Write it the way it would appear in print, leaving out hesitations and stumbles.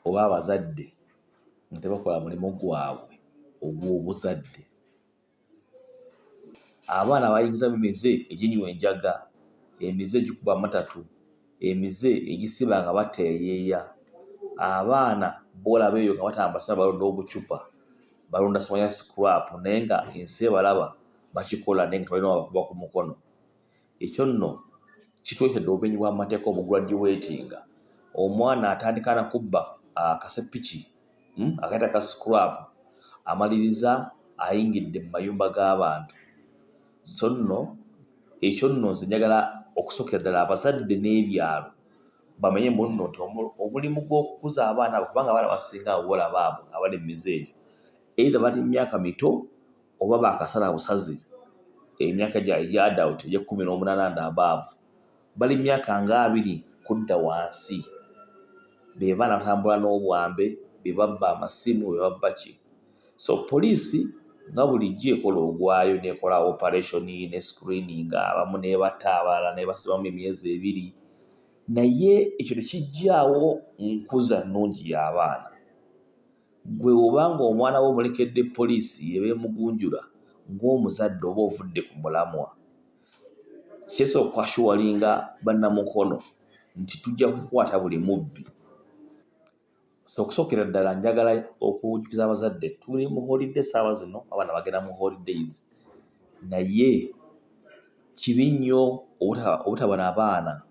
Oba abazadde nga tebakola mulimu gwabwe ogw'obuzadde. Abaana bayingiza mu mize eginywa enjaga, emize egikuba amatatu, emize egisiba nga bateeyeeya. Abaana b'olaba eyo nga batambula balonda obucupa, balonda simanya scrap, naye nga ensi ebalaba bakikola, naye nga tebalina wabakuba ku mukono. Ekyo nno kituleetedde obumenyi bw'amateeka obugraduatinga. Omwana atandika na kubba akasepiki, akayita ka scrap, amaliriza ayingidde mu mayumba g'abantu. So nno ekyo nno nze njagala okusookera ddala abazadde n'ebyalo bamanye munno nti omulimu gw'okukuza abaana abo, kubanga abaana basinga abo bolaba abo abali mu mize egyo, either bali mu myaka mito oba bakasala busazi emyaka egya adult egy'e 18 and above, bali myaka nga 20 kudda wansi. Be baana batambula n'obwambe, be babba amasimu, be babba ki. So poliisi nga bulijjo ekola ogwayo, nekola operation ne screening, abamu nebatta, abalala nebasibamu emyezi 2, naye ekyo tekijjaawo nkuza nnungi y'abaana. Gwe obanga omwana wo omulekedde poliisi eba emugunjula, ng'omuzadde oba ovudde ku mulamwa. Kyesobola okuassuringa bannamukono nti tujja kukwata buli mubbi. So okusookera ddala njagala okujjukiza abazadde, tuli mu holiday essaawa zino, abaana bagenda mu holidays, naye kibi nnyo obutaba n'abaana.